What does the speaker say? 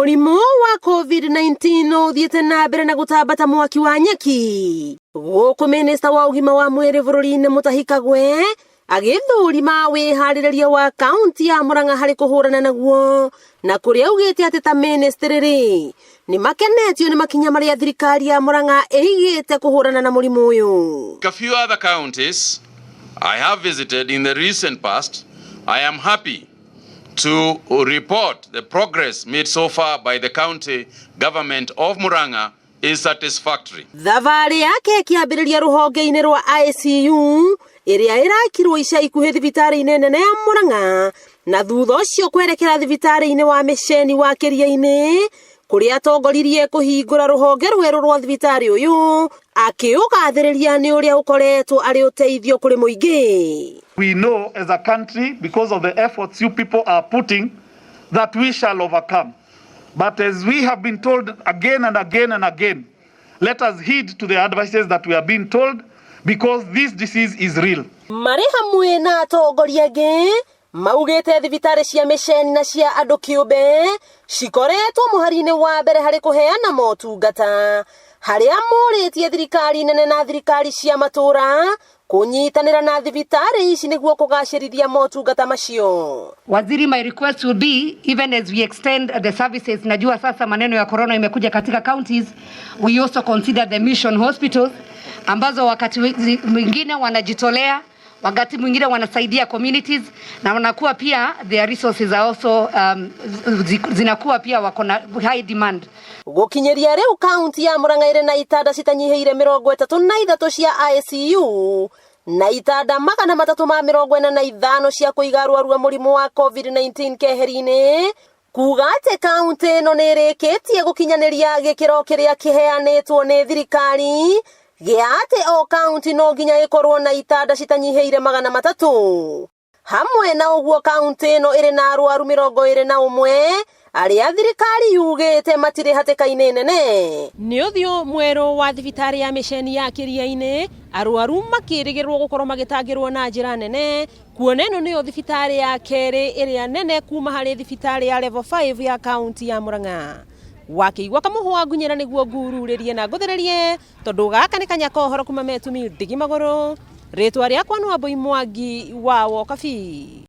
Mũrimũ wa COVID-19 ũthiĩte na mbere na gũtamba ta mwaki wa nyeki. Gũkũ minista wa ũgima wa mwĩrĩ bũrũri-inĩ Mutahi Kagwe agĩthũrima wĩharĩrĩria wa kaunti ya Murang'a harĩ kũhũrana naguo, na kũrĩa augĩte atĩ ta ministry rĩ nĩ makenetio nĩ makinya marĩa thirikari ya Murang'a ĩigĩte kũhũrana na mũrimũ ũyũ. Like a few other counties I have visited in the recent past, I am happy to report the progress made so far by the county government of Murang'a is satisfactory. Thabarĩ yake ĩkĩambĩrĩria rũhonge-inĩ rwa ICU ĩrĩa ĩrakirwo ica ikuhĩ thibitarĩ-inĩ nene ya Murang'a, na thutha ũcio kwerekera thibitarĩ-inĩ wa mĩceni wa Kĩria-inĩ, kũrĩa atongoririe kũhingũra rũhonge rwerũ rwa thibitarĩ ũyũ, akĩũgathĩrĩria nĩ ũrĩa ũkoretwo arĩ ũteithio kũrĩ mũingĩ. We know as a country, because of the efforts you people are putting, that we shall overcome. But as we have been told again and again and again, let us heed to the advices that we are being told, because this disease is real. Marĩ hamwe na atongoria angĩ maugĩte thibitarĩ cia mĩceni na cia andũ kĩũmbe cikoretwo mũhari-inĩ wa mbere harĩ kũheana motungata, harĩa morĩtie thirikari nene na thirikari cia matũũra kũnyitanĩra na thibitarĩ ici nĩguo kũgacĩrithia motungata macio. Waziri, my request will be, even as we extend the services, najua sasa maneno ya corona imekuja katika counties, we also consider the mission hospitals ambazo wakati mwingine wanajitolea, wakati mwingine wanasaidia communities na wanakuwa pia their resources are also zinakuwa pia wako na high demand. Gũkinyĩria rĩu, kaunti ya Murang'a ĩrĩ na itanda citanyihĩire 33 cia ICU na itanda 345 cia kũiga arwaru a mũrimũ wa COVID-19 keheri-inĩ, kuga atĩ kaunti ĩno nĩ ĩrĩkĩtie gũkinyanĩria gĩkĩro kĩrĩa kĩheanĩtwo nĩ thirikari gĩa atĩ o kaunti no nginya ĩkorwo na itanda citanyihĩire 300. Hamwe na ũguo, kaunti ĩno ĩrĩ na arwaru 21 arĩa thirikari yugĩte matirĩ hatĩka-inĩ nene. Nĩ ũthiũ mwerũ wa thibitarĩ ya mĩceni ya Kĩria-inĩ, arwaru makĩrĩgĩrĩrwo gũkorwo magĩtangĩrwo na njĩra nene, kuona ĩno nĩyo thibitarĩ ya kerĩ ĩrĩa nene kuma harĩ thibitarĩ ya level 5 ya kaunti ya Murang'a. Wakĩigua kamũhwa ngunyĩra nĩguo ngururĩrie na ngũthĩrĩrie, tondũ gaka nĩ kanya ka ũhoro kuma Metumi ndigi magũrũ. Rĩtwa rĩakwa nĩ Wambui Mwangi wa Wokabi.